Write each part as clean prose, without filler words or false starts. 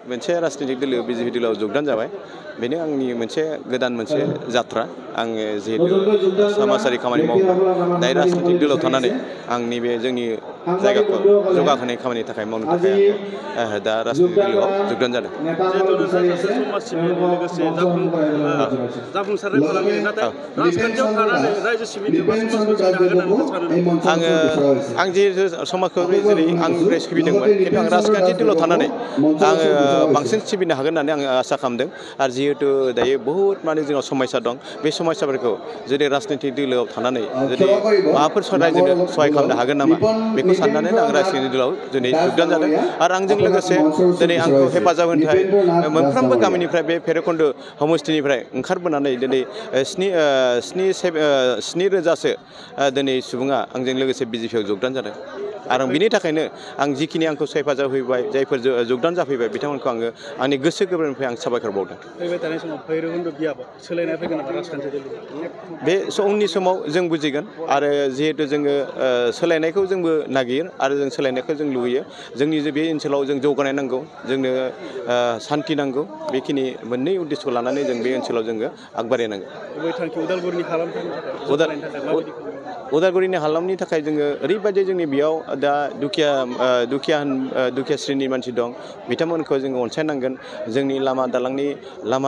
मोनसे राजनीतिक दल बिजेपि दलाव जगदान जाबाय बेनो आंनि मोनसे गोदान मोनसे जात्रा आङो जिहेतु समाजारि खामानि मावो दायो राजनीतिक दलाव थानानै आंनि बे जोंनि जायगाखौ जौगाहोनाय खामानिनि थाखाय मावनो थाखाय आङो दा राजनीतिक दलाव जगदान जादों जाफुंसारनाय फालांगिरि नाथाय राजखान्थियाव थानानै रायजो सिबिनो बा समाजखौ सिबिनो हागोन होननानै सानो आं जिहेतु समाजखौ जेरै आंनिफ्राय सिबिदोंमोन खिन्थु आं राजखान्थि दलाव थानानै आङो बांसिन सिबिनो हागोन होननानै आङो आसा खालामदों आरो जिहेतु दायो बहुद माने जोंनाव समस्या दं बे समस्याफोरखौ जुदि राजनीतिक दलाव थानानै जुदि माबाफोर रायजोनो सहाय खालामनो हागोन नामा बेखौ साननानै आं राजनीतिक दलाव दिनै जगदान जादों आरो आंजों लोगोसे दिनै आंखौ हेफाजाब होनो थाखाय मोनफ्रोमबो गामिनिफ्राय बे भैरबकुन्द समष्टिनिफ्राय ओंखारबोनानै दिनै 7,000 दिनै सुबुङा आंजों लोगोसे बिजेपिआव जगदान जादों आरो बिनि थाखायनो आं जिखिनि आंखौ हेफाजाब होबाय जायफोर जगदान जाफैबाय बिथांमोनखौ आङो आंनि गोसो गोरबोनिफ्राय आं साबायखर बावदों फैबाय थानाय समाव भैरबकुन्द बियाबाव सोलायनाय फैगोन नामा राजखान्थि बे उननि समाव जों बुजिगोन आरो जिहेतु जोङो सोलायनायखौ जोंबो नागिरो आरो जों सोलायनायखौ जों लुबैयो जोंनि बे ओनसोलाव जों जौगानाय नांगौ जोंनो सान्थि नांगौ बेखिनि मोननै उद्देश्यखौ लानानै जों बे ओनसोलाव जोङो आगबारायनांगो उदालगुरिनि हालामनि थाखाय जोङो ओरैबायदि जोंनि बेयाव दा दुखिया श्रेणिनि मानसि दं बिथांमोनखौ जोङो अनसायनांगोन जोंनि लामा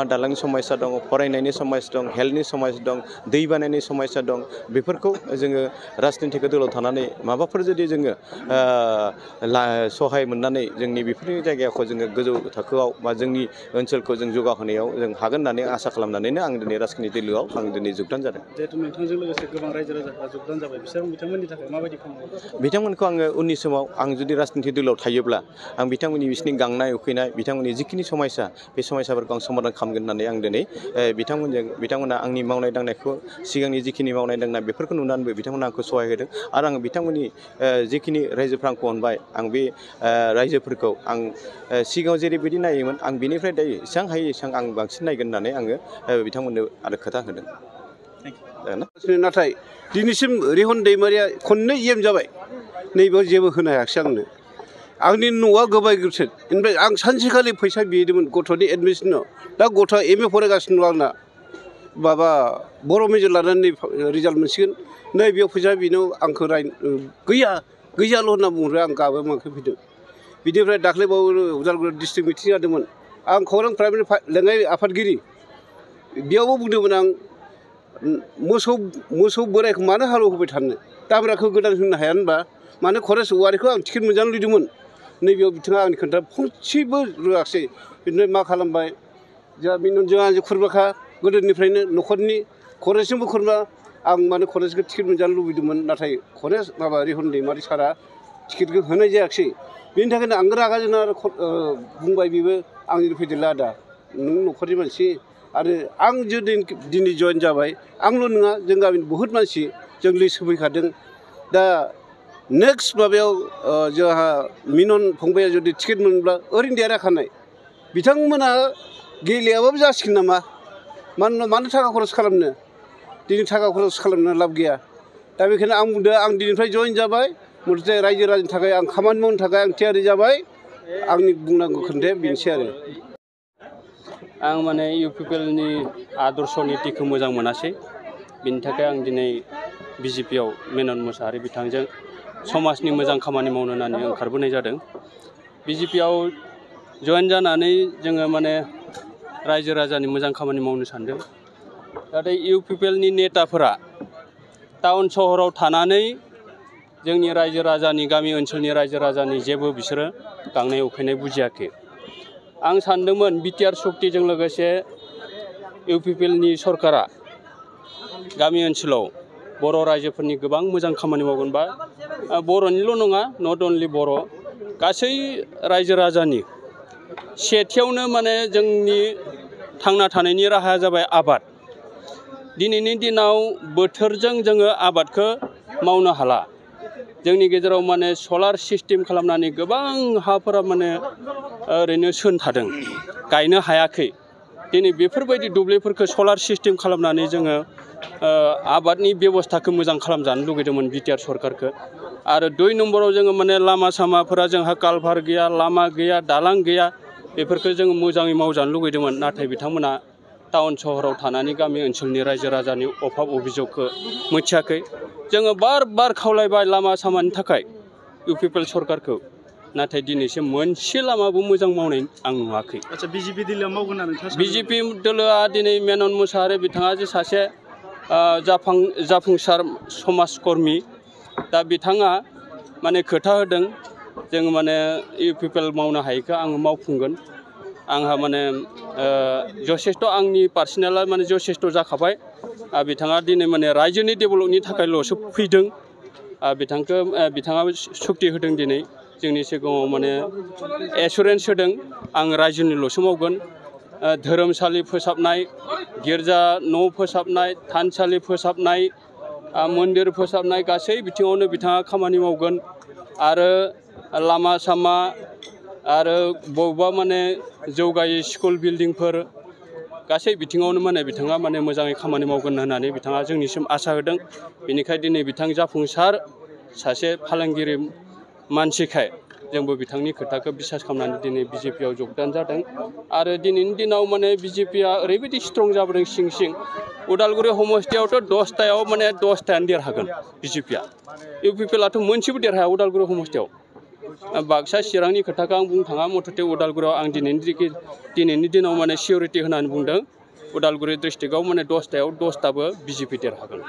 दालांनि समस्या दं फरायनायनि समस्या दं हेल्थनि समस्या दं दै बानायनि समस्या दं बेफोरखौ जोङो राजनीतिक दलाव थानानै माबाफोर जुदि जोङो सहाय मोननानै जोंनि बेफोरनि जायगाखौ जोङो गोजौ थाखोआव बा जोंनि ओनसोलखौ जों जौगाहोनायाव जों हागोन होननानै आसा खालामनानैनो आं दिनै राजनीतिक दलाव आं दिनै जगदान जादों जिहेतु नोंथांजों लोगोसे गोबां रायजो राजाफ्रा जगदान जाबाय बिथांमोननि थाखाय माबायदि खालामो बिथांमोनखौ आङो उननि समाव आं जुदि राजनीतिक दलाव थायोब्ला आं बिथांमोननि बिसिनि गांनाय उखैनाय बिथांमोननि जिखिनि समस्या बे समस्याफोरखौ आं समाधान खालामगोन होननानै आं दिनै बिथांमोना आंनि मावनाय दांनायखौ सिगांनि जिखिनि मावनाय दांनाय बेफोरखौ नुनानैबो बिथांमोना आंखौ सहाय होदों आरो आङो बिथांमोननि जिखिनि रायजोफ्रा आंखौ अनबाय आं बे रायजोफोरखौ आं सिगाङाव जेरैबायदि नायोमोन आं बिनिफ्राय दायो एसेबां हायो एसेबां आं बांसिन नायगोन होननानै आङो बिथांमोननो आरो खोथा होदों नाथाय दिनैसिम रिहन दैमारिया खननै EM जाबाय नैबेयाव जेबो होनो हायाखिसै आंनि न'आ गोबायग्रोसो ओमफ्राय आं सानसेखालि फैसा बिदोंमोन गथ'नि एडमिसनाव दा गथ'आ MA फरायगासिनो दं आंना माबा बर' मेजर लानानै रिजाल्ट मोनसिगोन नै बेयाव फैसा बिनायाव आंखौ गैयाल' होनना बुंहरो आं गाबोमाखै फैदों बिनिफ्राय दाख्लैबावो उदालगुरि डिस्ट्रिक्ट मिटिं जादोंमोन आं खौरां प्राइमारि लेङाइ आफादगिरि बेयावबो बुंदोंमोन आं मोसौ बोरायखौ मानो हालेवहोबाय थानो दाब्राखौ गोदान होनो हाया होनबा मानो खरेस औवारिखौ आं टिकेट मोनजानो लुबैदोंमोन नैबेयाव बिथाङा आंनि खोथा फंसेबो रोङाखिसै बिनिफ्राय मा खालामबाय जोंहा खुरबाखा गोदोनिफ्रायनो न'खरनि खरेसजोंबो खुरमा आं माने खरेसखौ टिकेट मोनजानो लुबैदोंमोन नाथाय खरेस रिहन दैमारि सारा टिकेटखौ होनाय जायाखिसै बेनि थाखायनो आं रागा जोंना बुंबाय बेबो आंनिनो फैदेरला आदा नों न'खरनि मानसि आरो आं जुदि दिनै जइन जाबाय आंल' नङा जों गामिनि बहुद मानसि जों लिस्ट होफैखादों दा नेक्स्ट माबायाव जोंहा मिनन फंबाया जुदि टिकेट मोनब्ला ओरैनो देरहाखानाय बिथांमोना गेलेयाबाबो जासिगोन नामा मानो थाखा खरस खालामनो दिनै थाखा खरस खालामनो लाब गैया दा बेखायनो आं बुंदों आं दिनैनिफ्राय जइन जाबाय मथथे रायजो राजानि थाखाय आं खामानि मावनो थाखाय आं थियारि जाबाय आंनि बुंनांगौ खोन्थाया बेनोसै आरो आं माने UPPLनि आदर्श नितिखौ मोजां मोनासै बिनि थाखाय आं दिनै बिजेपिआव मेनन मोसाहारि बिथांजों समाजनि मोजां खामानि मावनो होननानै ओंखारबोनाय जादों बिजेपिआव जइन जानानै जोङो माने रायजो राजानि मोजां खामानि मावनो सानदों नाथाय UPPLनि नेताफोरा टाउन सहराव थानानै जोंनि रायजो राजानि गामि ओनसोलनि रायजो राजानि जेबो बिसोरो गांनाय उखैनाय बुजियाखै आं सानदोंमोन BTR शक्तिजों लोगोसे UPPLनि सरकारा गामि ओनसोलाव बर' रायजोफोरनि गोबां मोजां खामानि मावगोन बा बर'निल' नङा नट अनलि बर' गासै रायजो राजानि सेथियावनो माने जोंनि थांना थानायनि राहाया जाबाय आबाद दिनैनि दिनाव बोथोरजों जोङो आबादखौ मावनो हाला जोंनि गेजेराव माने सलार सिस्टेम खालामनानै गोबां हाफोरा माने ओरैनो थादों गायनो हायाखै दिनै बेफोरबायदि दुब्लिफोरखौ सलार सिस्टेम खालामनानै जोङो आबादनि बेबस्थाखौ मोजां खालामजानो लुगैदोंमोन BTR सरकारखौ आरो 2 नम्बराव जोङो माने लामा सामाफोरा जोंहा कालभार गैया लामा गैया दालां गैया बेफोरखौ जोङो मोजाङै मावजानो लुगैदोंमोन नाथाय बिथांमोना टाउन सहराव थानानै गामि ओनसोलनि रायजो राजानि अभाब अभिजगखौ मिथियाखै जोङो बार खावलायबाय लामा सामानि थाखाय इउपिपिएल सरकारखौ नाथाय दिनैसिम मोनसे लामाबो मोजां मावनाय आं नुवाखै आच्चा बिजेपि दोलोआ मावगोन होनना नोंथाङा सानो? बिजेपि दोलोआ दिनै मेनन मोसाहारि बिथाङा जे सासे जाफुंसार समाजकर्मि दा बिथाङा माने खोथा होदों जों माने इउपिपिएल मावनो हायैखौ आङो मावफुंगोन आंहा माने जथेस्थ' आंनि पार्सनेला माने जथेस्थ' जाखाबाय बिथाङा दिनै माने रायजोनि डेभेलपनि थाखायल'सो फैदों बिथाङाबो सुक्ति होदों दिनै जोंनि सिगाङाव माने एसुरेन्स होदों आं रायजोनिल'सो मावगोन धोरोमसालि फोसाबनाय गिर्जा न' फोसाबनाय थानसालि फोसाबनाय मन्दिर फोसाबनाय गासै बिथिङावनो बिथाङा खामानि मावगोन आरो लामा सामा आरो बबेबा माने जौगायै स्कुल बिल्डिंफोर गासै बिथिङावनो माने बिथाङा माने मोजाङै खामानि मावगोन होननानै बिथाङा जोंनिसिम आसा होदों बेनिखायनो दिनै बिथां जाफुंसार सासे फालांगिरि मानसिखाय जोंबो बिथांनि खोथाखौ बिसास खालामनानै दिनै बिजेपिआव जगदान जादों आरो दिनैनि दिनाव माने बिजेपिआ ओरैबायदि स्ट्रं जाबोदों सिं उदालगुरि समस्थियावथ' 10थायाव माने 10थायानो देरहागोन बिजेपिआ इउपिपिएलआथ' मोनसेबो देरहाया उदालगुरि समस्थियाव बाक्सा चिरांनि खोथाखौ आं बुंनो थाङा मथथे उदालगुरियाव आं दिनैनि दिनाव माने सिउरिटि होनानै बुंदों उदालगुरि डिस्ट्रिक्टआव माने 10थायाव 10थाबो बिजेपि देरहागोन